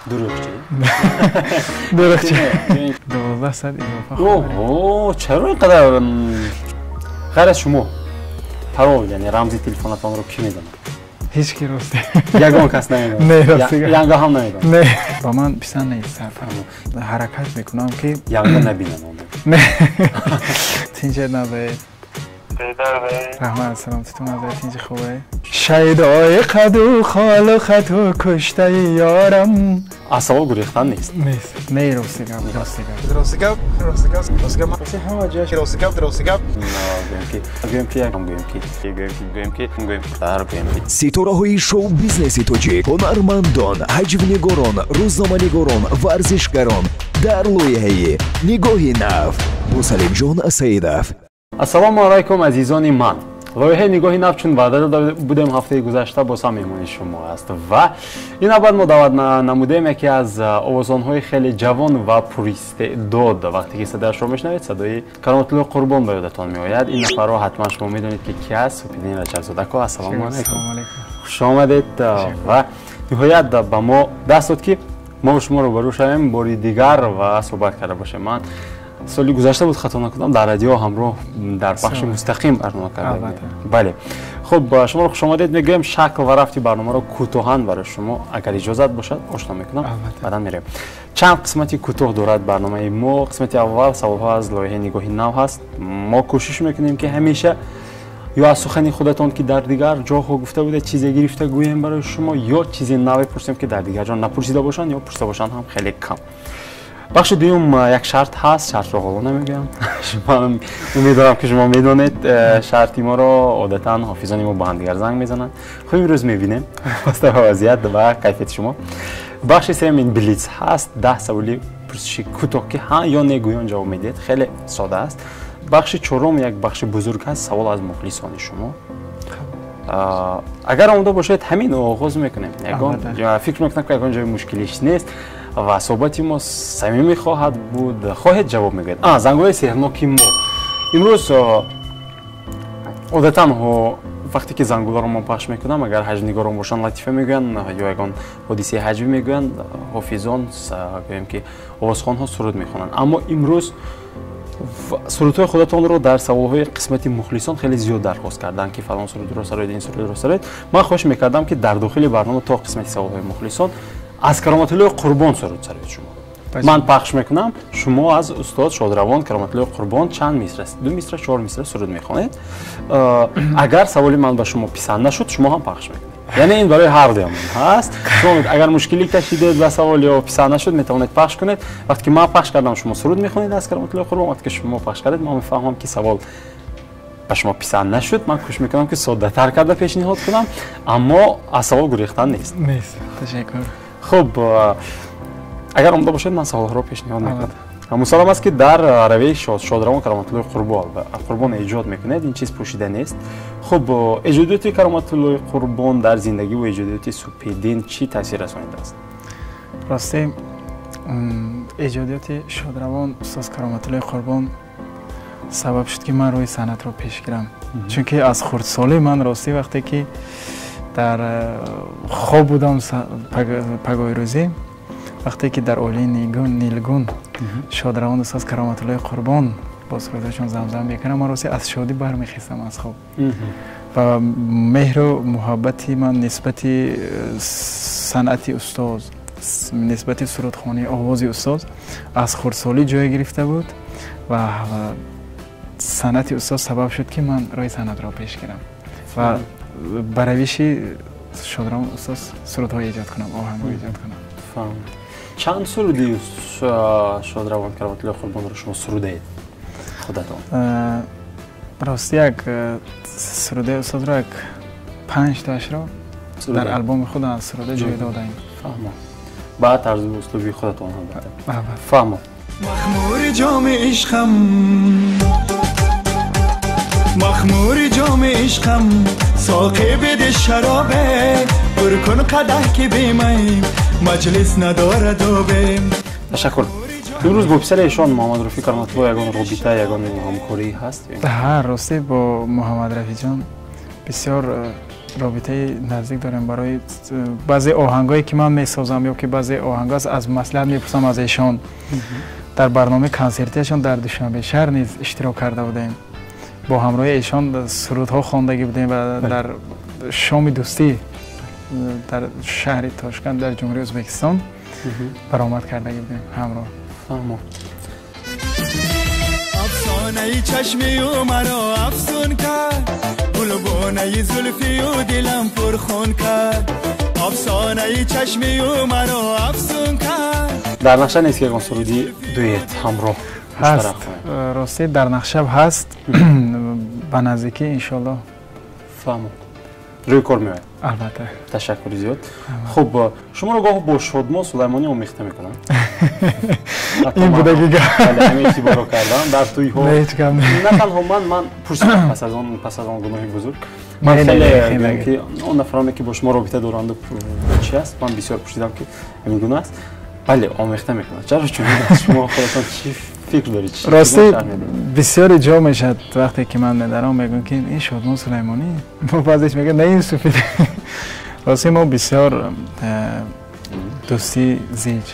Дурӯғчӣ? Дурӯғчӣ. 12 соат илова. Оҳо, чаро ин қадар? Ғайр аз шумо парол, яъне рамзи телефонатонро кӣ медонад? Ҳеҷ ки, рости. Ягон кас намедонад? Не, рости. Янга ҳам намедонад? Не, ба ман писанд нест. Ҳаракат мекунам, ки янга набинад. Не, тинҷа набоед. Раҳмат, саломатитон набоед, тинҷи хубе. Шайдои қаду холу хату куштаи ёрам. Аз савол гурехтан нест. Нест, не, рости гап, рости гап. Рости гап, рости гап, рости гап, ҳама ҷояш рости гап, рости гап. Гӯем ки, гӯем ки, гӯем ки, гӯем ки, гӯем ки, дар гӯем ки. Ситораҳои шоу-бизнеси тоҷик, ҳунармандон, ҳаҷвнигорон, рӯзноманигорон, варзишгарон дар лоиҳаи «Нигоҳи нав» бо Салимҷон Саидов. Ассалому алайкум, азизони ман! Лоиҳаи «Нигоҳи нав», чун ваъда дода будем ҳафтаи гузашта, боз ҳам меҳмони шумо аст ва ин навбат мо даъват намудем яке аз овозонҳои хеле ҷавон ва пуристеъдод. Вақте ки садояшро мешунавед, садои Кароматулло Қурбон ба ёдатон меояд. Ин нафарро ҳатман шумо медонед, ки ки аст. Супиддин Раҷабзодако, ассалому алайкум, хуш омадед! Ва ниҳоят ба мо даст дод, ки мо шумо рӯбарӯ шавем бори дигар ва суҳбат карда бошем. Ман соли гузашта буд, хато накунам, дар радио ҳамроҳ дар бахши мустақим барнома карда. Бале, хуб, шуморо хушомадед мегӯем. Шакл ва рафти барномаро кӯтоҳан барои шумо, агар иҷозат бошад, ошно мекунам, баъдан мерем. Чанд қисмати кӯтоҳ дорад барномаи мо. Қисмати аввал саволҳо аз лоиҳаи «Нигоҳи нав» ҳаст. Мо кӯшиш мекунем, ки ҳамеша ё аз сухани худатон, ки дар дигар ҷоҳо гуфта будед, чизе гирифта гӯем барои шумо, ё чизи наве пурсем, ки дар дигар ҷо напурсида бошанд ё пурсида бошанд ҳам хеле кам. Бахши дуюм як шарт ҳаст. Шартро ҳоло намегӯям, умедворам, ки шумо медонед шарти моро. Одатан ҳофизони мо ба ҳамдигар занг мезананд. Хуб, имрӯз мебинем, вобаста ба вазъият ва кайфияти шумо. Бахши сеюм ин блиц ҳаст, 10 саволи пурсиши кӯтоҳ, ки ҳа ё не гӯён ҷавоб медиҳед, хеле сода аст. Бахши чорум як бахши бузург ҳаст, савол аз мухлисони шумо. Агар омода бошед, ҳамин оғоз мекунем. Ягон фикр мекунам, ки ягон ҷои мушкилиш нест ва суҳбати мо самимӣ хоҳад буд. Хоҳед, ҷавоб мегӯед. Зангҳои сеҳрноки мо имрӯз. Одатан вақте ки зангуларо мо пахш мекунам, агар ҳаҷвнигорон бошанд, латифа мегӯянд ё ягон ҳодисаи ҳаҷвӣ мегӯянд, ҳофизон, гӯем ки овозхонҳо суруд мехонанд. Аммо имрӯз сурудҳои худатонро дар саволҳои қисмати мухлисон хеле зиёд дархост карданд, ки фалон сурудро сароед, ин сурудро сароед. Ман хоҳиш мекардам, ки дар дохили барнома то қисмати саволҳои мухлисон аз Кароматуллои Қурбон суруд сароед. Шумо, ман пахш мекунам, шумо аз устод шодравон Кароматуллои Қурбон чанд мисра, ду мисра, чор мисра суруд мехонед. Агар саволи ман ба шумо писанд нашуд, шумо ҳам пахш мекунед, яъне ин барои ҳар дуямон ҳаст. Шумо агар мушкилӣ кашидед ба савол ё писанд нашуд, метавонед пахш кунед. Вақте ки ман пахш кардам, шумо суруд мехонед аз Кароматуллои Қурбон. Вақте ки шумо пахш кардед, ман мефаҳмам, ки савол ба шумо писанд нашуд. Ман кӯшиш мекунам, ки соддатар карда пешниҳод кунам, аммо аз савол гурехтан нест. Нест, ташаккур. Хуб, агар омода бошед, ман саволҳоро пешниҳод мекунам. Мусаллам аст, ки дар равияи шодравон Кароматуллои Қурбон эҷод мекунед, ин чиз пӯшида нест. Хуб, эҷодиёти Кароматуллои Қурбон дар зиндагӣ ва эҷодиёти Супиддин чӣ таъсир расонидааст? Рости, эҷодиёти шодравон устоз Кароматуллои Қурбон сабаб шуд, ки ман рӯи санъатро пеш гирам, чунки аз хурдсолӣ ман, ростӣ, вақте ки дар хоб будам пагоҳи рӯзӣ, вақте ки дар оилаи Нилгун шодравон устоз Кароматуллои Қурбон бо сурудҳояшон замзам мекунам, ман, рости, аз шодӣ бармехестам аз хоб. Ва меҳру муҳаббати ман нисбати санъати устоз, нисбати сурудхонии, овози устоз аз хурдсолӣ ҷой гирифта буд ва санъати устоз сабаб шуд, ки ман роҳи санъатро пеш гирам ва ба равиши шодравон устоз сурудҳо эҷод кунам, оҳангҳо эҷод кунам. Чанд суруди шодравон Кароматуллои Қурбонро шумо сурудаед худатон? Рости, як сурудаи устодро, як панҷтаашро дар албоми худ аз суруда ҷой додаем. Фаҳмо, ба тарзу услуби худатон, албатта. Фаҳмо. Махмури ҷоми ишқам, махмури ҷоми ишқам, соқӣ биди шаробе, пур кун қадаҳ, ки бемай маҷлис надорад обе. Ташаккур. Имрӯз бо писари эшон Муҳаммадрафӣ Кароматулло ягон робита, ягон ҳамкорӣ ҳаст? Ҳа, ростӣ, бо Муҳаммадрафиҷон бисёр робитаи наздик дорем. Барои баъзе оҳангое ки ман месозам ё ки баъзе оҳанг аз маслиҳат мепурсам аз эшон. Дар барномаи консертиашон дар Душанбе шаҳр низ иштирок карда будем. Бо ҳамроҳи эшон сурудҳо хондагӣ будем ва дар шоми дӯстӣ дар шаҳри Тошканд дар Ҷумҳурии Ӯзбекистон баромад кардагӣ будем ҳамроҳ. Фаҳмо. Афсонаи чашми ӯ маро афсун кард, гулбонаи зулфи ӯ дилам пурхун кард. Афсонаи чашми ӯ маро афсун кард. Дар нақша нест ки ягон суруди дуэт ҳамроҳ ҳаст? Рости дар нақша ҳаст, ба наздикӣ иншоаллоҳ. Фаҳмо. Рӯи кор меояд? Албатта. Ташаккури зиёд. Хуб, шуморо гоҳ бо Шодмон Сулаймонӣ омехта мекунанд? Ин будаги гап. Ҳамин эътиборро кардам дар тӯйҳо. На танҳо ман пурсидам пас аз он гуноҳи бузург. Ман хеле ки он нафароне ки бо шумо робита доранду чи аст, ман бисёр пурсидам ки ҳамин гуна аст. Бале, омехта мекунанд. Чаро чунин аст? Шумо худатон чӣ фикр доред? Рости бисёре ҷо мешавад вақте ки ман медарам мегӯям ки ин Шодмон Сулаймонӣ, мо баъзеш мегӯям не, ин суфид. Рости мо бисёр дӯстӣ зич.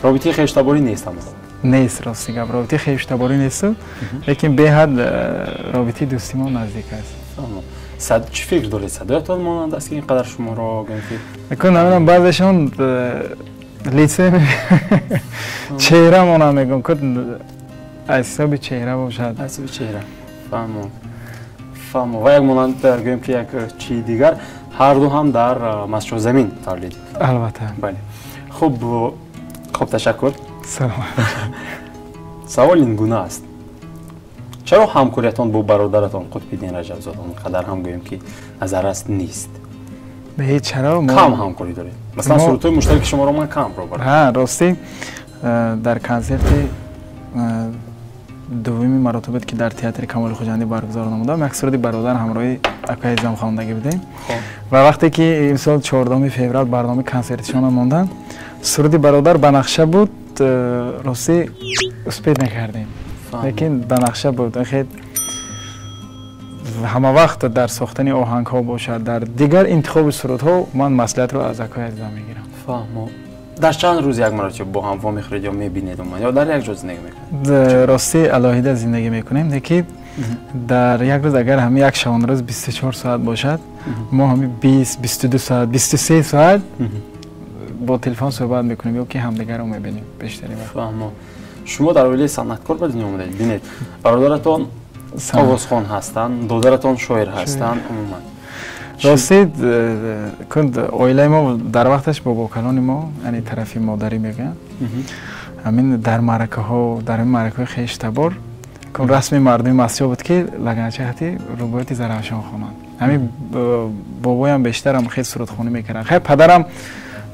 Робитаи хештаборӣ нест ҳамроҳ? Нест, рости гап, робитаи хештаборӣ несту, лекин беҳад робитаи дӯстии мо наздик аст. Чӣ фикр доред? Садоятон монанд аст ки ин қадар шуморо гӯем ки намедонам, баъзешон лице чеҳра монанд мегӯям, ку аз ҳисоби чеҳра бошад. Аз ҳисоби чеҳра. Фаҳмо. Фаҳмо. Ва як монанд гӯем ки як чизи дигар, ҳар ду ҳам дар Масҷидзамин тавлид. Албатта. Бале. Хуб, ташаккур. Салом. Савол ин гуна аст. Чаро ҳамкориятон бо бародаратон Қутбиддин Раҷабзода он қадар ҳам гӯем ки назаррас нест? Ҳеҷ чаро кам ҳамкорӣ доред? Масалан, сурудҳои муштараки шуморо ман кам робарам. Ҳа, ростӣ дар консерти дуввуми маротиба ки дар театри Камоли Хуҷандӣ баргузор намудам, як суруди бародар ҳамроҳи акаи азизам хондагӣ будем. Ва вақте ки имсол 14 феврал барномаи консертишона монданд, суруди бародар ба нақша буд, ростӣ успед накардем, лекин ба нақша буд. Ҳама вақт дар сохтани оҳангҳо бошад, дар дигар интихоби сурудҳо ман маслиҳатро аз акаи азизам мегирам. Фаҳмо. Дар чанд рӯз як маротиба бо ҳам вомехӯред ё мебинед умуман, ё дар як ҷо зиндагӣ мекунед? Ростӣ алоҳида зиндагӣ мекунем, лекин дар як рӯз агар ҳами як шабонарӯз 24 соат бошад, мо ҳами 20, 22 соат, 23 соат бо телефон суҳбат мекунем ё ки ҳамдигарро мебинем бештари вақт. Фаҳмо. Шумо дар оилаи санъаткор ба дунё омадаед. Бинед, бародаратон овозхон ҳастанд, додаратон шоир ҳастанд умуман. Ростӣ оилаи мо дар вақташ бобокалони мо, яъне тарафи модарӣ мегӯянд, ҳамин дар маъракаҳо, дар ҳамин маъракаҳои хештабор расми мардуми масҷид буд ки лаганчаҳати рубоияти Зарафшон хонанд. Ҳамин бобоям бештарам хел сурудхонӣ мекарданд. Хай падарам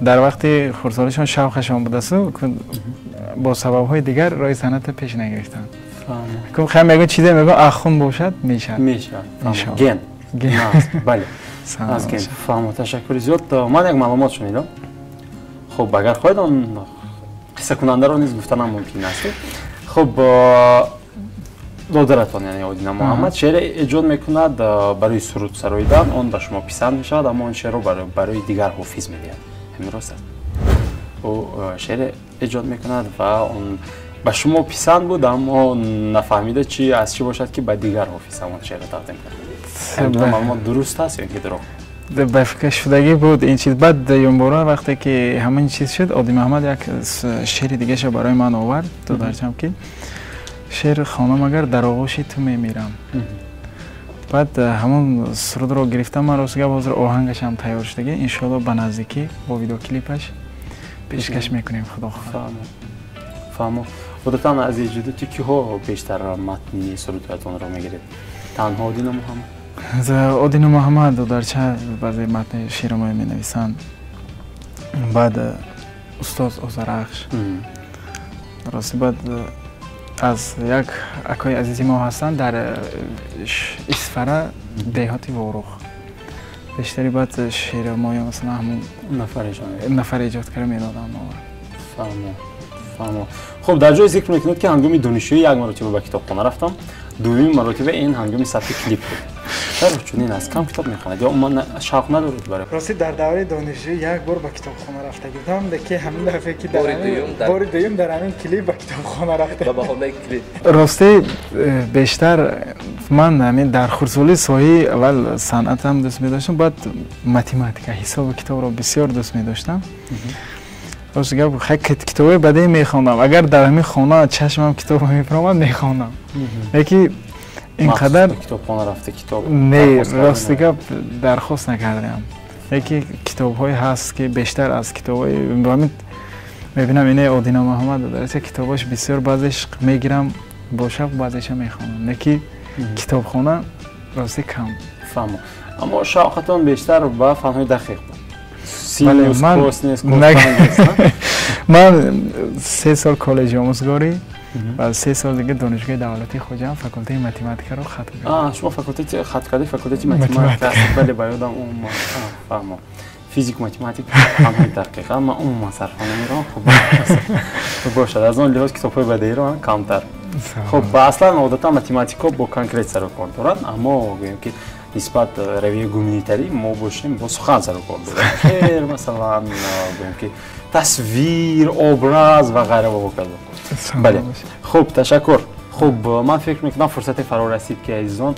дар вақти хурдсолишон шавқашон будасту бо сабабҳои дигар роҳи санъатро пеш нагирифтанд. Хай мегӯ чизе мегӯ ахун бошад мешавад. Мешавад. Ген. Бале. Аз ген. Фаҳмо. Ташаккури зиёд. Ман як маълумот шунидам. Хуб, агар хоҳед он қиссакунандаро низ гуфтанам мумкин аст. Хуб, додаратон, яъне Одина Муҳаммад, шеър эҷод мекунад барои суруд сароидан, он ба шумо писанд мешавад, аммо он шеърро барои дигар ҳофиз медиҳад. Ҳамин рост аст? Ӯ шеър эҷод мекунад ва он ба шумо писанд буд, аммо нафаҳмида чи аз чӣ бошад ки ба дигар ҳофиз ҳамон шеърро тақдим кард. Маълумот дуруст аст ё ки дурӯғ? Ба фикр шудагӣ буд ин чиз. Баъд дуюмбора вақте ки ҳамин чиз шуд, Один Муҳаммад як шеъри дигаша барои ман овард, додарчам, ки шеър хонам агар дар оғӯши ту мемирам. Баъд ҳамон сурудро гирифтам, ман рост гап ҳозир оҳангашам тайёр шудагӣ, иншоалло ба наздикӣ бо видеоклипаш пешкаш мекунем, худо хоҳад. Фаҳмо. Одатан аз эҷодоти киҳо бештар матни сурудҳоятонро мегиред? Танҳо Одина Муҳаммад? Одина Муҳаммад додарча баъзе матни шеърҳои менависанд. Баъд устоз Озарахш. Рости баъд аз як акои азизи мо ҳастанд дар Исфара, деҳоти Ворух. Бештари баъд шеърҳои масалан ҳамон нафар эҷод карда медоданд. Фаҳмо. Фаҳмо. Хуб, дар ҷое зикр мекунед ки ҳангоми донишҷӯӣ як маротиба ба китобхона рафтам, дуюми маротиба ин ҳангоми сабти клип буд. Чаро чунин аст? Кам китоб мехонед ё умуман шавқ надоред барои? Рости дар давраи донишҷӯӣ як бор ба китобхона рафта будам, лекин ҳамин дафъа ки бори дуюм дар ҳамин клип ба китобхона рафта. Ба баҳонаи клип. Рости бештар ман ҳамин дар хурдсолӣ соҳаи аввал санъатам дӯст медоштам, баъд математика, ҳисобу китобро бисёр дӯст медоштам. Рост гап, китобҳои бадеӣ мехондам. Агар дар ҳамин хона чашмам китоб мепаромад, мехондам. Лекин ин қадар китобхона рафта китоб не, рости гап дархост накардаам. Лекин китобҳое ҳаст ки бештар аз китобҳои ҳамин мебинам, ине Одина Муҳаммад дар китобҳош бисёр, баъзеш мегирам бо шавқ, баъзеша мехонам. Лекин китобхона рости кам. Фаҳмо. Аммо шавқатон бештар ба фанҳои дақиқ буд. Синус, косинус, котангенс. Ман 3 сол коллеҷи омӯзгорӣ ва 3 сол дига донишгоҳи давлатии Хуҷанд факултети математикаро хатм кардам. Шумо факултети хатм кардед, факултети математика ҳастед. Бале, ба ёдам умуман фаҳмо. Физик, математика, фанҳои дақиқ. Ман умуман сарфа намерам. Хуб бошад, аз он лиҳоз китобҳои бадеиро камтар. Хуб, аслан одатан математико бо конкрет сару кор доранд, аммо гӯем ки нисбат равияи гуманитарӣ мо бошем бо сухан сару кор дорем. Шеър, масалан, гӯем ки тасвир, образ ва ғайра ва ҳоказо. Бале. Хуб, ташаккур. Хуб, ман фикр мекунам фурсате фаро расид ки азизон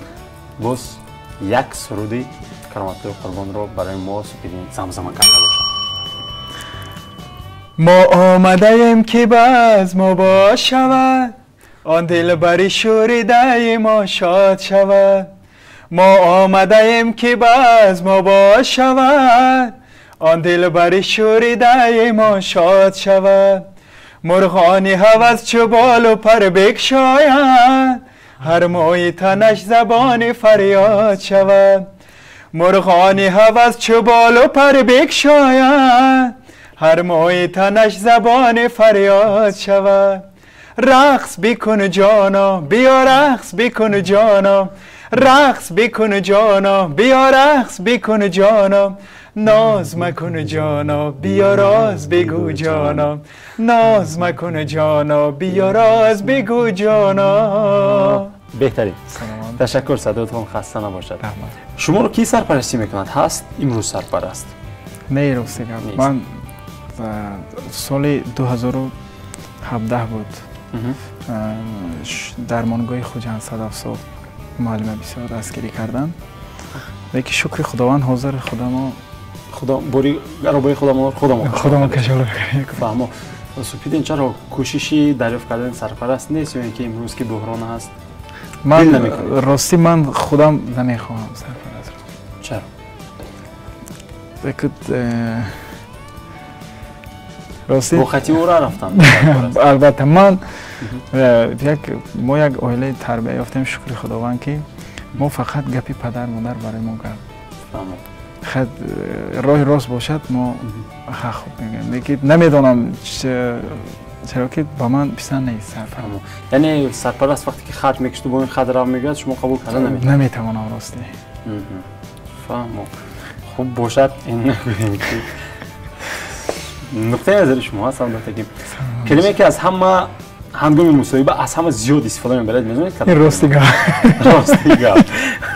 боз як суруди Кароматуллои Қурбонро барои мо Супидин замзама карда бошад. Мо омадаем ки базм боз шавад, он дилбари шӯридаи мо шод шавад. Мо омадаем ки базм боз шавад, он дилбари шӯридаи мо шод шавад. Мурғони ҳавас чу болу пар бикшояд, ҳар мӯи танаш забони фарёд шавад. Мурғони ҳавас чу болу пар бикшояд, ҳар мӯи танаш забони фарёд шавад. Рақс бикун ҷоно, биё рақс бикун ҷоно, рақс бикун ҷоно, биё рақс бикун ҷоно. Ноз макун ҷоно, биё роз бигӯ ҷоно, ноз макун ҷоно, биё роз бигӯ ҷоно. Беҳтарин. Ташаккур, садоятон хаста набошад. Шуморо ки сарпарастӣ мекунад? Ҳаст имрӯз сарпараст? Не, рости гап, ман соли 2017 буд дармонгоҳи Хуҷанд Садафсо муаллима бисёр дастгирӣ карданд. Лекин шукри Худованд ҳозир худамо бори гаробаи худамо кашола. Фаҳмо. Супидин, чаро кӯшиши дарёфт кардани сарпараст нест ё ин ки имрӯз ки буҳрон ҳаст? Ман ростӣ ман худам намехоҳам сарпарастро. Чаро? Ростӣ бо хати ӯ рафтан. Албатта, ман мо як оилаи тарбия ёфтем, шукри Худованд, ки мо фақат гапи падар модар барои мо гап. Роҳи рост бошад, мо хуб мегӯем. Лекин намедонам чаро ки ба ман писанд нест сарпараст. Яъне сарпараст вақте ки хат мекашад, бо ин хат рав мегӯяд, шумо қабул карда наметавонед? Наметавонам, ростӣ. Фаҳмо. Хуб бошад, ин нагӯем ки нуқтаи назари шумо ҳаст, албатта ки калимае ки аз ҳама ҳангоми мусоҳиба аз ҳама зиёд истифода мебаред, медонед кадом? Рости гап. Рости гап.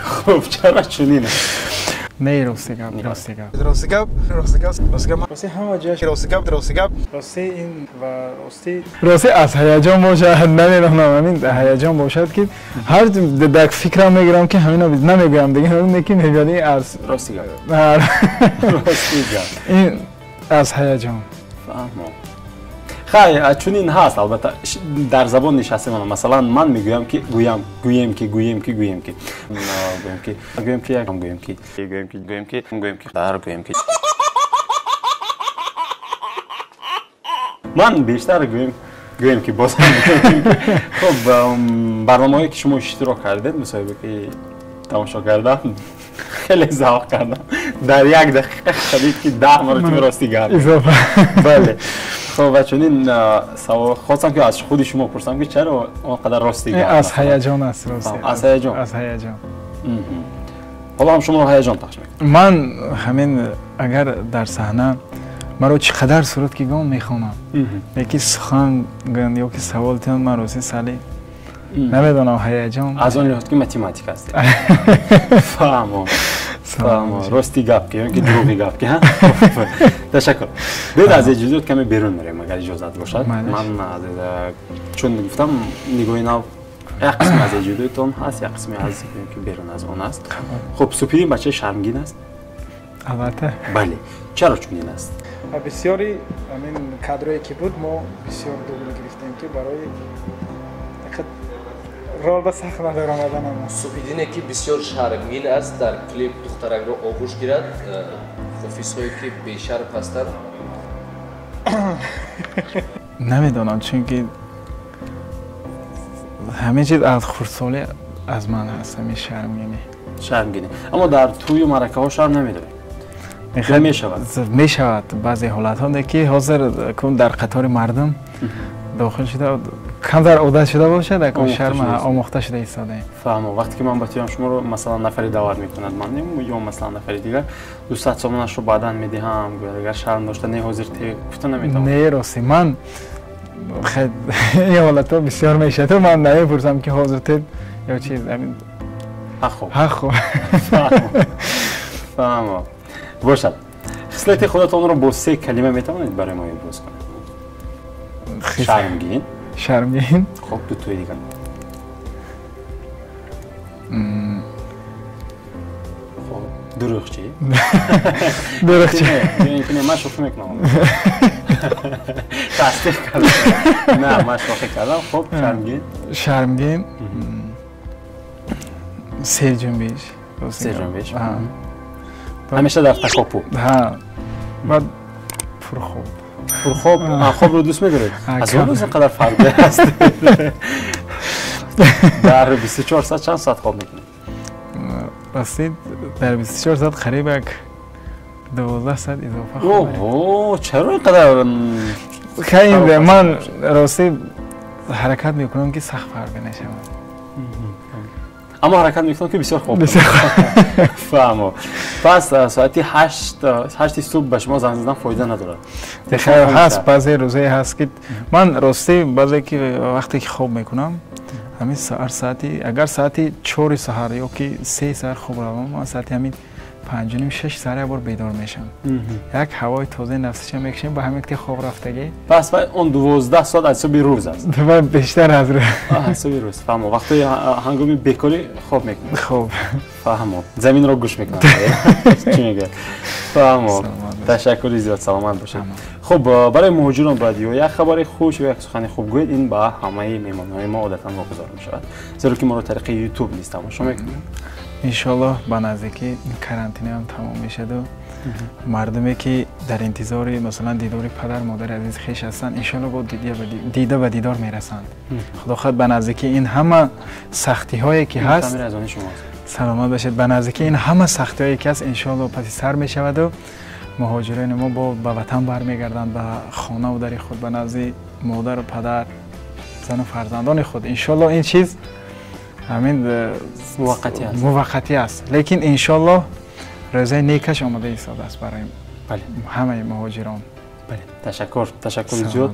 Хуб, чаро чунин аст? Не, рости гап, рости гап. Рости гап, рости гап, рости гап. Рости ҳама ҷояш рости гап, рости гап. Рости ин ва рости. Рости аз ҳаяҷон бошад, намедонам, ҳамин ҳаяҷон бошад ки ҳар дар фикрам мегирам ки ҳамино намегӯям, дига ҳамин ки мегӯяд аз рости гап. Рости гап. Ин аз ҳаяҷон. Фаҳмо. Хай, чунин ҳаст, албатта, дар забон нишаста монам. Масалан, ман мегӯям ки гӯям, гӯем ки, гӯем ки, гӯем ки. Гӯем ки, гӯем ки, гӯем ки, гӯем ки, гӯем ки, гӯем ки, дар гӯем ки. Ман бештар гӯем, гӯем ки боз. Хуб, барномаҳое ки шумо иштирок кардед, мусоҳиба ки тамошо кардам, хеле завқ кардам. Дар як дақиқа шадид ки 10 маротиба рости гап. Изофа. Бале. Хуб, ва чунин савол хостам ки аз худи шумо пурсам ки чаро он қадар рости гап? Аз ҳаяҷон аст, рости. Аз ҳаяҷон. Аз ҳаяҷон. Ҳоло ҳам шуморо ҳаяҷон пахш мекунад? Ман ҳамин агар дар саҳна маро чӣ қадар сурат ки гом мехонам, лекин сухан гӯянд ё ки савол диҳанд, ман рости сали Намедонам, ҳаяҷон. Аз он лиҳоз ки математик ҳастед. Фаҳмо. Фаҳмо. Рости гап ки ё ки дурӯғи гап ки, ҳа? Ташаккур. Биёед аз эҷодиёт каме берун мерем, агар иҷозат бошад. Ман чун гуфтам, нигоҳи нав як қисми аз эҷодиётон ҳаст, як қисми аз ки берун аз он аст. Хуб, Супидин бачаи шармгин аст? Албатта. Бале. Чаро чунин аст? Бисёри ҳамин кадрое ки буд, мо бисёр дубл гирифтем, ки барои рол ба сахна даромаданам аст. Супидине ки бисёр шармгин аст, дар клип духтаракро оғӯш гирад, ҳофизҳое ки бешарм ҳастанд. Намедонам, чунки ҳамин чиз аз хурдсолӣ аз ман ҳаст, ҳамин шармгинӣ. Шармгинӣ. Аммо дар тӯю маъракаҳо шарм намедоред? Мешавад? Мешавад баъзе ҳолатҳо, ки ҳозир дар қатори мардум дохил шуда, камтар одат шуда бошад, акун шарм омӯхта шуда истодаем. Фаҳмо. Вақте ки ман ба туям шуморо масалан нафаре даъват мекунад, ман ё масалан нафари дигар 200 сомонашро баъдан медиҳам, гӯяд агар шарм дошта, не ҳозир те гуфта наметавонам. Не, рости ман ин ҳолатҳо бисёр мешавад, ман намепурсам ки ҳозир те ё чиз, ҳамин ҳақ хоб. Ҳақ хоб. Фаҳмо. Бошад. Хислати худатонро бо се калима метавонед барои мо иброз кунед? Шармгин. Шармгин. Хуб, дутои дигар. Хуб, дурӯғчӣ. Дурӯғчӣ. Не, ман шӯхӣ мекунам. Тасдиқ кардам. На, ман шӯхӣ кардам. Хуб, шармгин. Шармгин. Серҷунбиш. Серҷунбиш. Ҳамеша дар такопӯ. Ҳа. Баъд пурхоб. Пурхоб, хобро дӯст медоред? Аз он рӯз ин қадар фарқе аст. Дар 24 соат чанд соат хоб мекунед? Рости дар 24 соат қариб як 12 соат изофа хоб. Оҳо, чаро ин қадар? Хеле ман рости ҳаракат мекунам ки сахт фарқе нашавам. Аммо ҳаракат мекунам ки бисёр хоб. Фаҳмо. Пас соати 8 субҳ ба шумо занг задан фоида надорад. Ҳаст баъзе рӯзое ҳаст ки ман рости баъзе ки вақте ки хоб мекунам, ҳамин саҳар соати агар соати 4 саҳар ё ки 3 саҳар хоб равам, ман соати ҳамин 5:30 6 саҳар як бор бедор мешавам. Як ҳавои тозаи нафсиша мекашем, ба ҳамин ки хоб рафтагӣ. Пас он 12 соат аз ҳисоби рӯз аст. Ва бештар аз рӯз. Ҳисоби рӯз. Фаҳмо. Вақти ҳангоми бекорӣ хоб мекунед. Хоб. Фаҳмо. Заминро гӯш мекунам. Чӣ мегӯяд? Фаҳмо. Ташаккури зиёд, саломат бошед. Хуб, барои муҳоҷирон бояд ё як хабари хуш ё як сухани хуб гӯед, ин ба ҳамаи меҳмонҳои мо одатан вогузор мешавад. Зеро ки моро тариқи YouTube низ тамошо мекунанд. Иншоаллоҳ ба наздикӣ карантинаам тамом мешаду мардуме ки дар интизори масалан дидори падар модари азизи хеш ҳастанд, иншоаллоҳ бо дида ба дидор мерасанд. Худо хоҳад ба наздикӣ ин ҳама сахтиҳое ки ҳаст, саломат бошед, ба наздикӣ ин ҳама сахтиҳое ки ҳаст иншоаллоҳ паси сар мешаваду муҳоҷирони мо бо ба ватан бармегарданд, ба хонаву дари худ, ба назди модару падар, зану фарзандони худ. Иншоаллоҳ ин чиз ҳамин муваққатӣ аст, лекин иншоаллоҳ рӯзаи некаш омода истодааст барои ҳамаи муҳоҷирон. Ташаккур, ташаккури зиёд.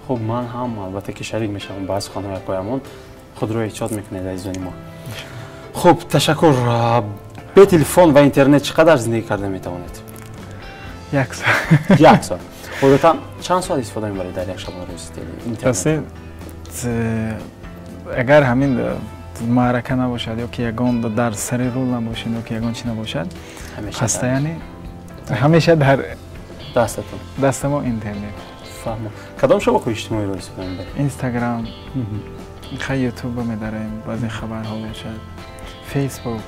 Хуб, ман ҳам албатта ки шарик мешавам ба суханҳои акоямон. Худро эҳтиёт мекунед, азизони мо. Хуб, ташаккур. Бе телефон ва интернет чӣ қадар зиндагӣ карда метавонед? Як соат. Як соат. Одатан чанд соат истифода мебаред дар як шабонарӯз интернет? Агар ҳамин маърака набошад ё ки ягон дар сари рул набошем ё ки ягон чи набошад, хастаяни ҳамеша дар дастатон дастамо интернет. Фаҳмо. Кадом шабакаҳои иҷтимоиро истифода мебаред? Инстаграм, хай ютуб медарем, баъзе хабарҳо бошад, Фейсбук,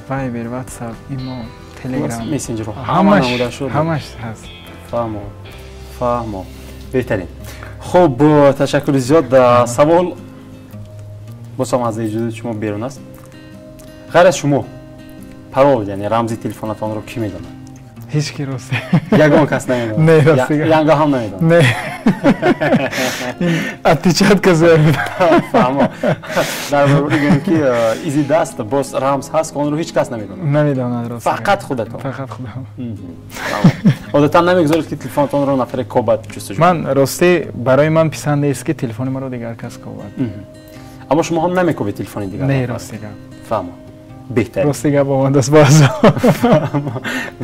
Вайбер, Ватсап, Имо, Телеграм, мессенҷерҳо, ҳама намудашо ҳамаш ҳаст. Фаҳмо, фаҳмо. Беҳтарин. Хуб, ташаккури зиёд. Савол боз ҳам аз эҷодиёти шумо берун аст. Ғайр аз шумо парол, яъне рамзи телефонатонро кӣ медонад? Ҳеҷ ки, рости. Ягон кас намедонад? Не, рости. Янга ҳам намедонад? Не. Отпечатка зер. Фаҳмо. Дар баробари гӯем ки изи даст боз рамз ҳаст, ки онро ҳеҷ кас намедонад. Намедонад, рост. Фақат худатон. Фақат худам. Одатан намегузоред ки телефонатонро нафаре кобад, ҷустуҷӯ? Ман рости барои ман писанд нест ки телефони маро дигар кас кобад. Аммо шумо ҳам намекӯбед телефони дигар? Не, рости гап. Фаҳмо. Беҳтарин. Рости гап омадааст боз.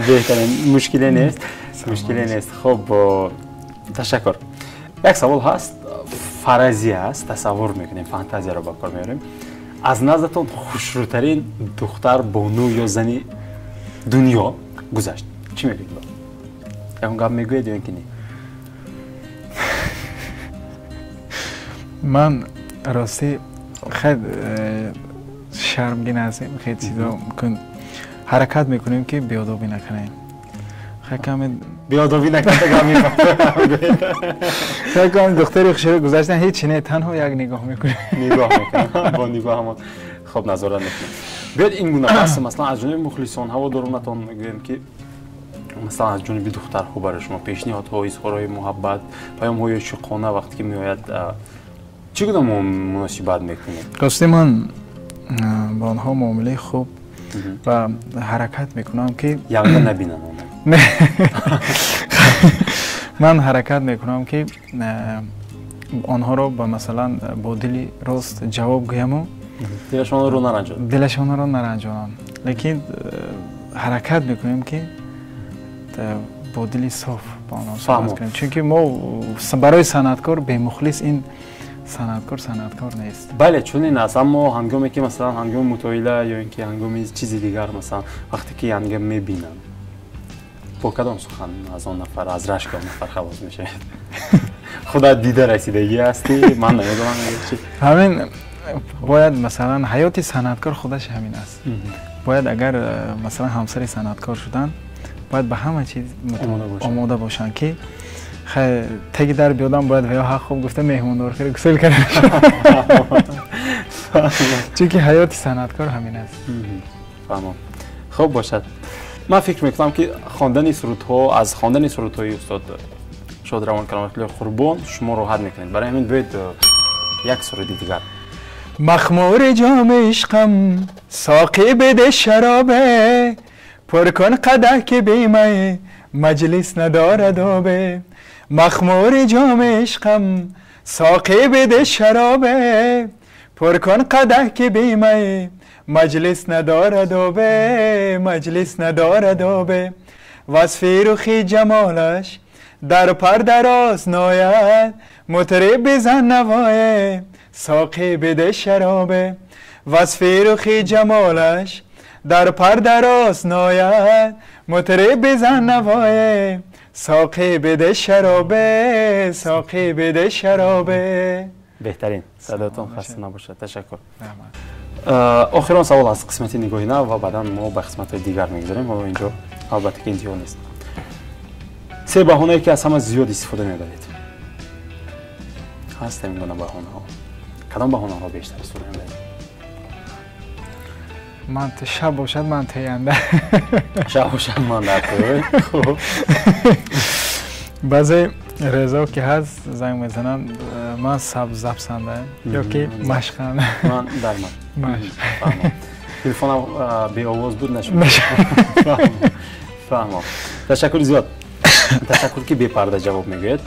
Беҳтарин, мушкиле нест. Мушкиле нест. Хуб, ташаккур. Як савол ҳаст, фаразия аст, тасаввур мекунем, фантазияро ба кор меорем. Аз наздатон хушрӯтарин духтар, бону ё зани дунё гузашт. Чӣ мегӯед? Ягон гап мегӯед ё ин ки не? Ман ростӣ хеле шармгин ҳастем, хеле чизо ҳаракат мекунем ки беодобӣ накунем. Беодобӣ накарда гап мефаҳмед. Хеле каме духтари хушрӯ гузаштан ҳеҷ не, танҳо як нигоҳ мекунем. Нигоҳ мекунем, бо нигоҳ ҳамон хоб назорат мекунем. Биёед ин гуна баҳс масалан аз ҷониби мухлисон ҳаводоронатон мегӯем ки масалан аз ҷониби духтарҳо барои шумо пешниҳодҳо, изҳорҳои муҳаббат, паёмҳои ошиқона вақте ки меояд, чӣ гуна муносибат мекунед? Рости ман бо онҳо муомилаи хуб ва ҳаракат мекунам ки янга набинанд. Ман ҳаракат мекунам ки онҳоро ба масалан бо дили рост ҷавоб гӯяму дилашонро наранҷонам. Дилашонро наранҷонам. Лекин ҳаракат мекунем ки бо дили соф ба онҳо суҳбат кунем. Чунки мо барои санъаткор бемухлис ин санъаткор санъаткор нест. Бале, чунин аст, аммо ҳангоме ки масалан ҳангоми мутоила ё ин ки ҳангоми чизи дигар, масалан вақте ки янга мебинанд, бо кадом сухан аз он нафар, аз рашки он нафар халос мешавед? Худат дида расидагӣ ҳастӣ, ман намедонам чи. Ҳамин бояд масалан ҳаёти санъаткор худаш ҳамин аст. Бояд агар масалан ҳамсари санъаткор шудан, бояд ба ҳама чиз омода бошанд ки теги дар биёдам бояд ва ё ҳақ хуб гуфта меҳмондор хеле гусел карда. Чунки ҳаёти санъаткор ҳамин аст. Фаҳмам. Хуб бошад. Ман фикр мекунам ки хондани сурудҳо, аз хондани сурудҳои устод Шодравон Кароматуллои Қурбон шумо роҳат мекунед. Барои ҳамин биёед як суруди дигар. Махмури ҷоми ишқам соқӣ биде шаробе, пур кун қадаҳ ки бимай маҷлис надорад обе. Махмури ҷоми ишқам соқӣ биде шаробе, пур кун қадаҳ ки бимай маҷлис надорад обе, маҷлис надорад обе. Васфи рухи ҷамолаш дар парда рост нояд, мутриб бизан навое соқӣ биде шаробе. Васфи рухи ҷамолаш дар парда рост нояд, мутриб бизан навое соқӣ биде шаробе, соқӣ биде шаробе. Беҳтарин, садоятон хаста набошад. Ташаккур. Охирон савол аз қисмати нигоҳи нав ва баъдан мо ба қисматҳои дигар мегузарем. Ҳоло инҷо албатта ки интиҳо нест. Се баҳонае ки аз ҳама зиёд истифода мебаред. Ҳаст ин гуна баҳонаҳо? Кадом баҳонаҳо бештар истифода мебаред? Ман шаб бошад, ман тоянда. Шаб бошад, ман дар той. Хуб. Баъзе резо ки ҳаст занг мезананд, ман запсандаем ё ки машқанда. Ман дар ман. Машқ. Телефонам беовоз буд, нашуд. Фаҳмам. Ташаккури зиёд. Ташаккур ки бепарда ҷавоб мегӯед.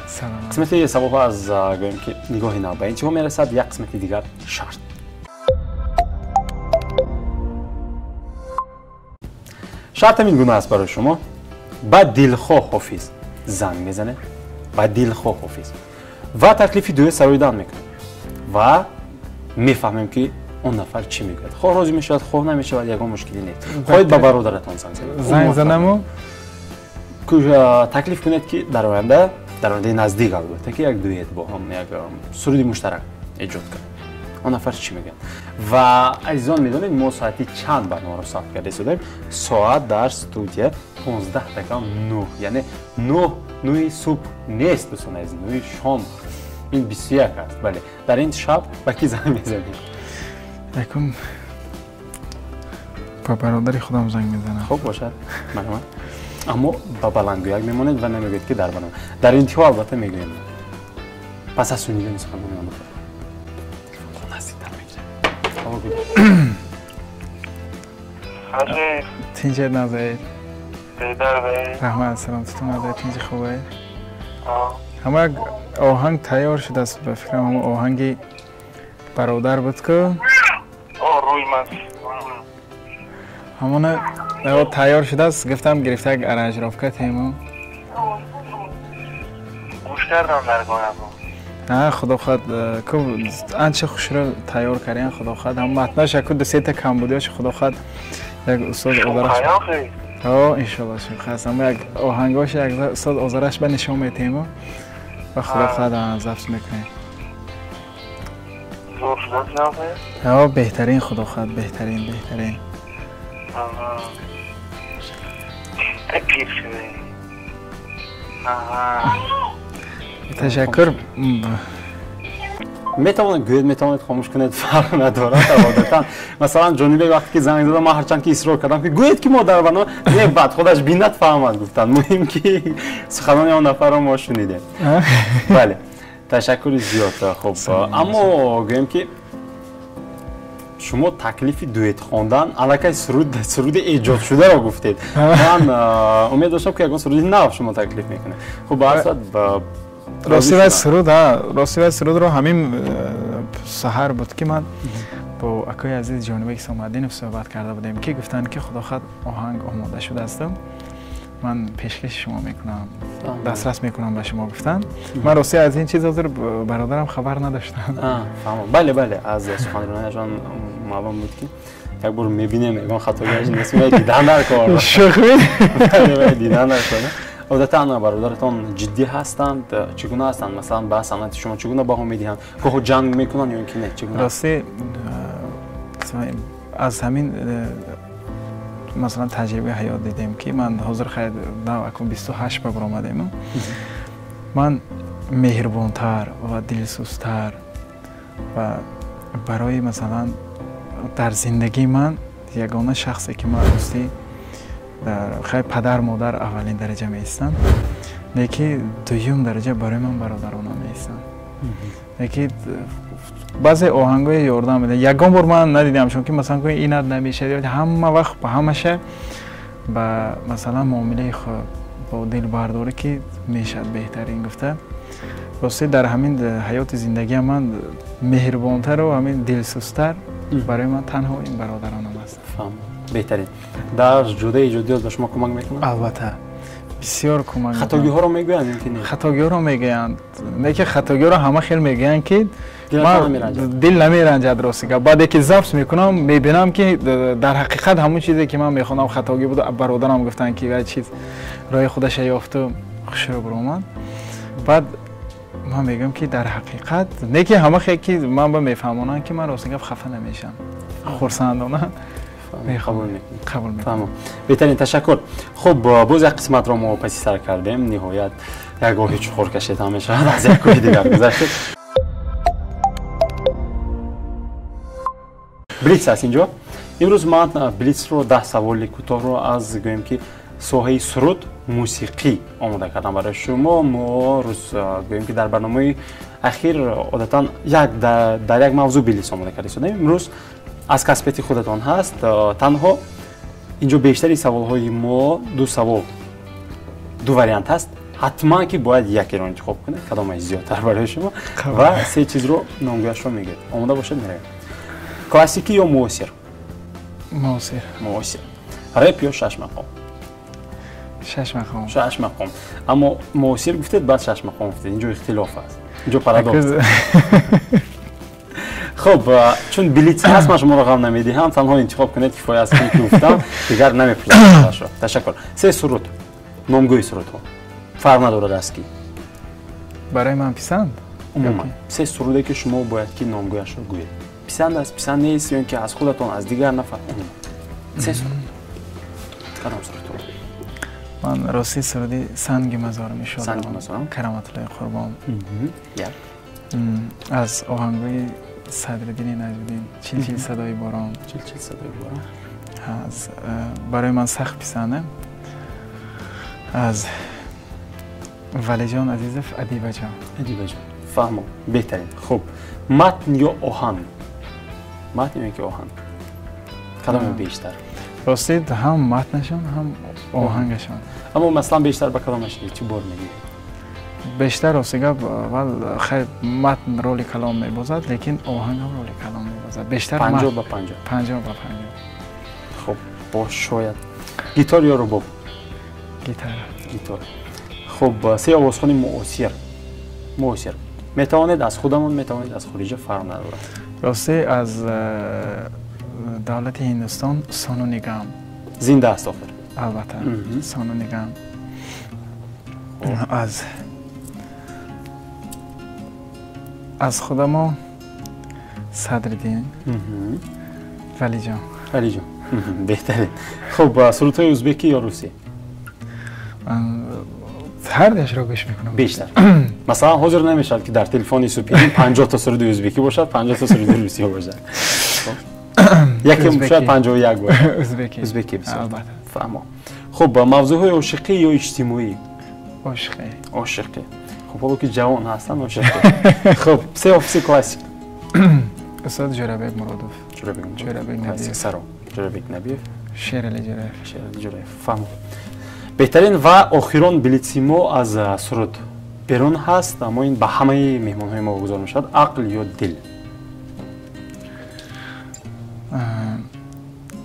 Қисмати саволҳо аз гӯем ки нигоҳи нав ба интиҳо мерасад, як қисмати дигар шарт. Шарт ҳамин гуна аст барои шумо. Ба дилхоҳ ҳофиз занг мезанед, ба дилхоҳ ҳофиз ва таклифи дуэ сароидан мекунед ва мефаҳмем ки он нафар чӣ мегӯяд. Хоҳ розӣ мешавад, хоҳ намешавад, ягон мушкиле нест. Хоҳед ба бародаратон занг занед. Занг занаму таклиф кунед ки дар оянда, дар ояндаи наздик албатта ки як дуэт бо ҳам як суруди муштарак эҷод кунед. Он нафар чӣ мегӯяд? Ва азизон медонед мо соати чанд барномаро сабт карда истодаем? Соат дар студия 15:09, яъне 9 субҳ нест дӯстони азиз, 9 шом. Ин 21 аст. Бале, дар ин шаб ба кӣ занг мезанед? Якум ба бародари худам занг мезанам. Хуб бошад, марҳамат. Аммо ба баландгӯяк мемонед ва намегӯед ки дар барнома. Дар интиҳо албатта мегӯем. Пас аз шунидани суханони он нафар. Телефонро наздиктар мегирем. Тинҷет назаед. Раҳмат, салом. Ту назаед, тинҷи хубе? Ҳама як оҳанг тайёр шудааст, ба фикрам ҳама оҳанги Бародар буд ку? Рӯи ман. Ҳамона тайёр шудааст, гуфтам гирифта як аранжировка тему. Гӯш кардам дар гонам. Худо хоҳад ку анча хушро тайёр кардем, худо хоҳад ҳам матнаш яку ду сета камбудиёш худо хоҳад як устод Озараш. Иншоалло шух аст. Аммо як оҳангош як устод Озараш ба нишон метиҳему ва худо хоҳад забт мекунем. Беҳтарин, худо хоҳад, беҳтарин, беҳтарин. Ташаккур. Метавонед гӯед, метавонед хомӯш кунед, фарқ надорад. Одатан масалан Ҷонибек вақте ки занг зада, ман ҳарчанд ки исрор кардам ки гӯед ки мо дар барнома не, баъд худаш бинад фаҳмад гуфтанд. Муҳим ки суханони он нафарро мо шунидем. Бале, ташаккури зиёд. Хуб, аммо гӯем ки шумо таклифи дуэт хондан аллакай суруди эҷодшударо гуфтед. Ман умед доштам ки ягон суруди нав шумо таклиф мекунед. Хуб, ба ҳар сурат рости вай суруд, рости вай сурудро ҳамин саҳар буд ки ман бо акои азиз Ҷонибек Исомаддинов суҳбат карда будем, ки гуфтанд ки худо хоҳад оҳанг омода шудааст, ман пешкаши шумо мекунам, дастрас мекунам ба шумо гуфтанд. Ман рости аз ин чиз ҳозир бародарам хабар надоштам. Бале, бале, аз суханрониашон маълум буд ки як бор мебинем ягон хатогиаш нест, дидан дар кор. Шӯхӣ? Дидан дар кор. Одатан бародаратон ҷиддӣ ҳастанд, чӣ гуна ҳастанд? Масалан ба санъати шумо чӣ гуна баҳо медиҳанд? Гоҳо ҷанг мекунанд ё ин ки не? Чӣ гуна? Рости аз ҳамин масалан таҷрибаи ҳаёт дидем ки ман ҳозир хайр акун 28 ба баромадем, ман меҳрубонтар ва дилсӯзтар ва барои масалан дар зиндагии ман ягона шахсе ки ман ростӣ хайр падар модар аввалин дараҷа меистанд, лекин дуюм дараҷа барои ман бародаронам меистанд. Лекин баъзе оҳангҳои ёрдам медиҳанд. Ягон бор ман надидам чунки масалан инат намешавад, ҳама вақт ба ҳамаша ба масалан муомилаи худ бо дилбардорӣ ки мешавад беҳтарин гуфта. Рости дар ҳамин ҳаёти зиндагиам ман меҳрубонтару ҳамин дилсӯзтар барои ман танҳо ин бародаронам аст. Беҳтарин. Дар ҷодаи эҷодиёт ба шумо кӯмак мекунанд? Албатта, бисёр кӯмак. Хатогиҳоро мегӯянд ё ки не? Хатогиҳоро мегӯянд. Лекин хатогиҳоро ҳама хел мегӯянд ки дил намеранҷад. Рости гап, баъде ки забт мекунам мебинам ки дар ҳақиқат ҳамон чизе ки ман мехонам хатогӣ буд. Бародарам гуфтанд ки вай чиз роҳи худаша ёфту хушро баромад. Баъд ман мегӯям ки дар ҳақиқат не ки ҳама хел ки ман ба мефаҳмонанд ки ман рости гап хафа намешавам, хурсандона қабул мекунам. Беҳтарин, ташаккур. Хуб, боз як қисматро мо паси сар кардем. Ниҳоят як оҳи чуқур кашед ҳам мешавад, аз як кӯҳи дигар гузаштед. Блиц аст инҷо. Имрӯз ман блицро 10 саволи кӯтоҳро аз гӯем ки соҳаи суруд мусиқӣ омода кардам барои шумо. Мо рӯз гӯем ки дар барномаи ахир одатан дар як мавзӯъ блиц омода карда истодаем. Имрӯз аз касбияти худатон ҳаст. Танҳо инҷо бештари саволҳои мо ду савол, ду вариант ҳаст. Ҳатман ки бояд якеро интихоб кунед, кадомаш зиёдтар барои шумо, ва се чизро номгӯяшро мегӯед. Омода бошед, меравем. Классикӣ ё муосир? Муосир. Муосир. Рэп ё шашмақом? Шашмақом. Шашмақом. Аммо муосир гуфтед, баъд шашмақом гуфтед. Инҷо ихтилоф аст, инҷо парадокс. Хуб, чун блиц ҳаст, ман шуморо ғам намедиҳам, танҳо интихоб кунед, кифоя аст ки гуфтам, дигар намепурсам. Ташаккур. Се суруд, номгӯи сурудҳо, фарқ надорад аз ки. Барои ман писанд? Умуман се суруде ки шумо бояд ки номгӯяшро гӯед. Писанд аст, писанд нест, ё ин ки аз худатон, аз дигар нафар. Умуман се суруд. Кадом сурудҳо? Ман рости суруди Санги мазорам ишора. Санги мазорам. Кароматуллои Қурбон. Як. Аз оҳангҳои Садриддини Наҷмиддин, Чил-чил садои борон. Чил-чил садои борон. Аз барои ман сахт писанда. Аз Валиҷон Азизов, Адибаҷон. Адибаҷон. Фаҳмом, беҳтарин. Хуб, матн ё оҳанг? Матн ё ки оҳанг? Кадоме бештар? Рости ҳам матнашон, ҳам оҳангашон. Аммо масалан бештар ба кадомаш эътибор медиҳед? Бештар рости гап аввал хайр матн роли калон мебозад, лекин оҳанг ҳам роли калон мебозад. Бештар 50-50. 50-50. Хуб, бош шояд. Гитар ё рубоб? Гитар. Гитар. Хуб, се овозхони муосир. Муосир. Метавонед аз худамон, метавонед аз хориҷа, фарқ надорад. Рости аз давлати Ҳиндустон Сону Нигам. Зинда аст охир? Албатта, Сону Нигам. Аз худамо Садриддин, Валиҷон. Валиҷон. Беҳтарин. Хуб, сурудҳои ӯзбекӣ ё русӣ? Ҳар дуяшро гӯш мекунам. Бештар. Масалан, ҳозир намешавад ки дар телефони Супидин 50 то суруди ӯзбекӣ бошад, 50 то суруди русӣ бошад. Яке шояд 51 бошад. Ӯзбекӣ. Ӯзбекӣ бисёр. Албатта. Фаҳмо. Хуб, мавзӯъҳои ошиқӣ ё иҷтимоӣ? Ошиқӣ. Ошиқӣ. Хуб, ҳоло ки ҷавон ҳастанд, ошиқӣ. Хуб, се офиси классик. Устод Ҷӯрабек Муродов. Ҷӯрабек Муродов. Ҷӯрабек Набиев. Саро. Ҷӯрабек Набиев. Шерали Ҷӯраев. Шерали Ҷӯраев. Фаҳмо. Беҳтарин ва охирон билетси мо аз суруд берун ҳаст, аммо ин ба ҳамаи меҳмонҳои мо гузор мешавад. Ақл ё дил?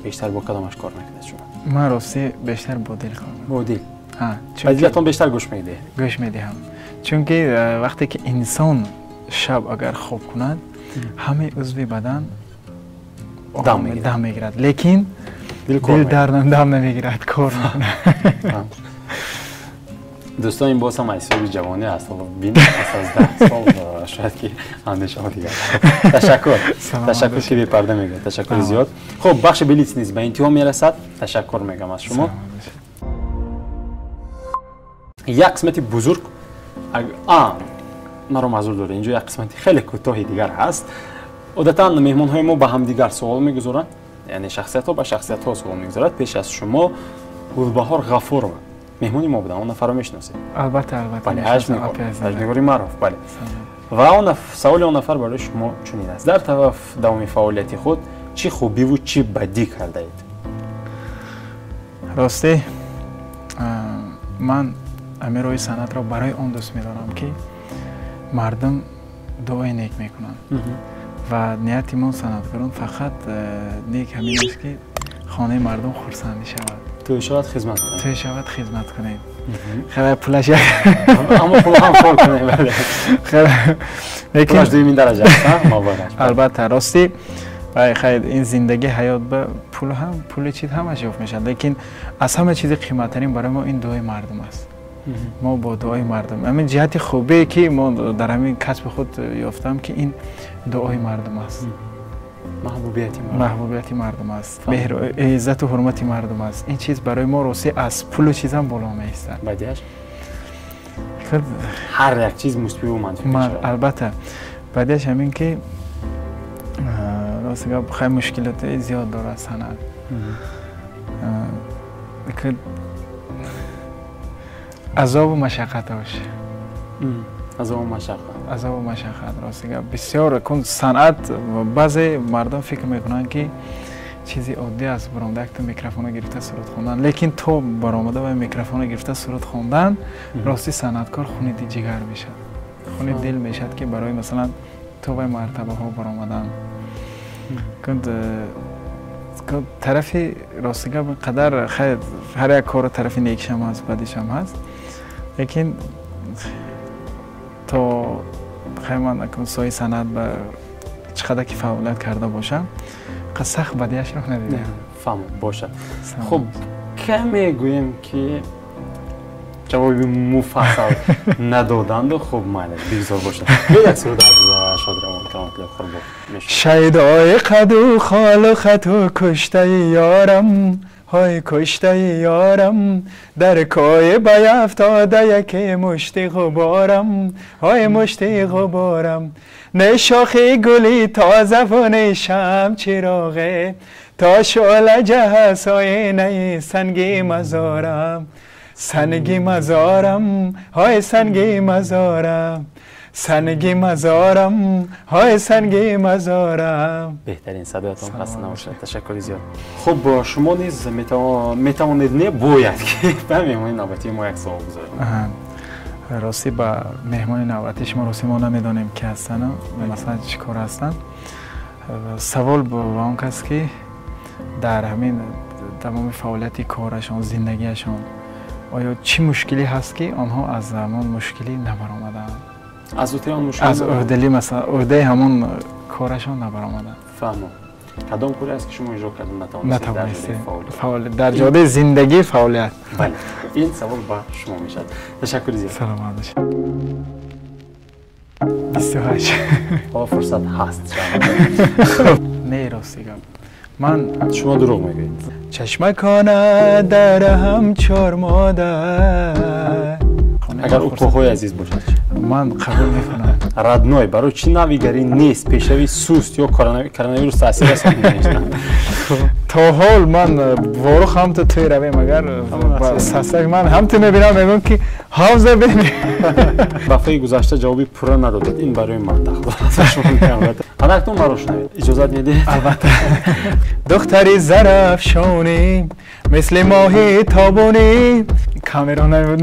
Бештар бо кадомаш кор мекунед шумо? Ман рости бештар бо дил кор мекунам. Бо дил? Ба дилатон бештар гӯш медиҳед? Гӯш медиҳам. Чунки вақте ки инсон шаб агар хоб кунад, ҳамаи узви бадан дам мегирад, лекин дил дам намегирад, кор мекунад. Дӯстон, ин боз ҳам аз ҳисоби ҷавонӣ аст. Ҳоло бин, пас аз 10 сол шояд ки андешаҳо дигар. Ташаккур. Ташаккур ки бепарда мегӯяд. Ташаккури зиёд. Хуб, бахши билет низ ба интиҳо мерасад. Ташаккур мегӯям аз шумо. Як қисмати бузург, маро маъзур доред, инҷо як қисмати хеле кӯтоҳи дигар ҳаст. Одатан меҳмонҳои мо ба ҳамдигар суол мегузоранд, яъне шахсиятҳо ба шахсиятҳо суол мегузорад. Пеш аз шумо Гулбаҳор Ғафурова меҳмони мо буданд, он нафарро мешиносед? Албатта, албатта. Бале, ҳаҷнигори маъруф, бале. Ва саволи он нафар барои шумо чунин аст: дар давоми фаъолияти худ чӣ хубиву чӣ бадӣ кардаед? Рости, ман ҳамин роҳи санъатро барои он дӯст медорам, ки мардум дуои нек мекунанд ва нияти мо санъаткорон фақат нек ҳамин аст, ки хонаи мардум хурсандӣ шавад. Тӯй шавад, хизмат кунем. Тӯй шавад, хизмат кунем. Хеле пулаш аммо пул ҳам кор кунем, бале. Лекин пулаш дуюмин дараҷа аст, мобараш. Албатта, рости, хайр, ин зиндагӣ ҳаёт ба пул ҳам, пули чиз ҳамаш ёфт мешавад, лекин аз ҳама чизи қиматтарин барои мо ин дуои мардум аст. Мо бо дуои мардум, ҳамин ҷиҳати хубе ки мо дар ҳамин касби худ ёфтам, ки ин дуои мардум аст. Маҳбубияти мардум аст, меҳру иззату ҳурмати мардум аст. Ин чиз барои мо рости аз пулу чизам боло меистад. Бадиаш? Ҳар як чиз мусбиву манфӣ мешавад. Албатта, бадиаш ҳамин ки рости гап хеле мушкилоти зиёд дорад санъат. Азобу машаққатош. Азобу машаққат. Азобу машаққат, рости гап бисёр кун санъат. Баъзе мардум фикр мекунанд, ки чизи оддӣ аст баромада якта микрофонро гирифта суруд хондан, лекин то баромада ва микрофонро гирифта суруд хондан, рости санъаткор хуни ҷигар мешавад, хуни дил мешавад, ки барои масалан то вай мартабаҳо баромадан. Тарафи рости гап қадар хайр, ҳар як корро тарафи некишам ҳаст, бадишам ҳаст, лекин то хай ман соҳаи санъат ба чӣ қадар ки фаъолият карда бошам, сахт бадиашро надидам. Фаҳм бошад. Хуб, каме гӯем ки ҷавоби муфассал надоданду, хуб, майлаш, бигзор бошад. Як суруд аз шодравон Кароматулло Қурбон мешавад. Шайдои қаду холу хату куштаи ёрам, ҳой куштаи ёрам, дар кӯи баёфтода яке мушти ғуборам, ҳой мушти ғуборам. Не шохи гули тозаву не шам чироғе, то шӯъла ҷаҳа соинаи санги мазорам, санги мазорам, ҳой санги мазорам, санги мазорам, ҳой санги мазорам. Беҳтарин, садоятон хаста набошад. Ташаккури зиёд. Хуб, шумо низ метавонед, не бояд ки ба меҳмони навбатии мо як савол гузоред. Ростӣ ба меҳмони навбатии шумо, ростӣ мо намедонем, ки ҳастанд, масалан, чӣ кор ҳастанд. Савол ба он кас, ки дар ҳамин тамоми фаъолияти корашон, зиндагиашон оё чӣ мушкилӣ ҳаст, ки онҳо аз ҳамон мушкилӣ набаромадаанд? Аз уҳдаи он мушкил? Аз уҳдали, масалан, уҳдаи ҳамон корашон набаромадаанд. Фаҳмам. Кадом коре аст, ки шумо иҷро карда натавонистед? Натавонистед дар ҷодаи зиндагӣ, фаъолият. Бале, ин савол ба шумо мешавад. Ташаккури зиёд. Саломат бошед. 28. Ҳоло фурсат ҳаст. Не, рости гап, ман Шумо дурӯғ мегӯед. Чашмакона дар ҳам чор модар. Агар укоҳои азиз бошад? Ман қабул мекунам. Родной, барои чӣ навигарӣ нест, пешравӣ суст ё коронавирус таъсир расонид? То ҳол ман ворух ҳамту тӯй равем, агар сасак ман ҳамту мебинам, мегӯям, ки ҳавза бини. Дафъаи гузашта ҷавоби пурра надодед, ин барои ман дахл дорад. Анакнун маро шунавед, иҷозат медиҳед? Албатта. Духтари зарафшонӣ, мисли моҳи тобонӣ, камера намебуд.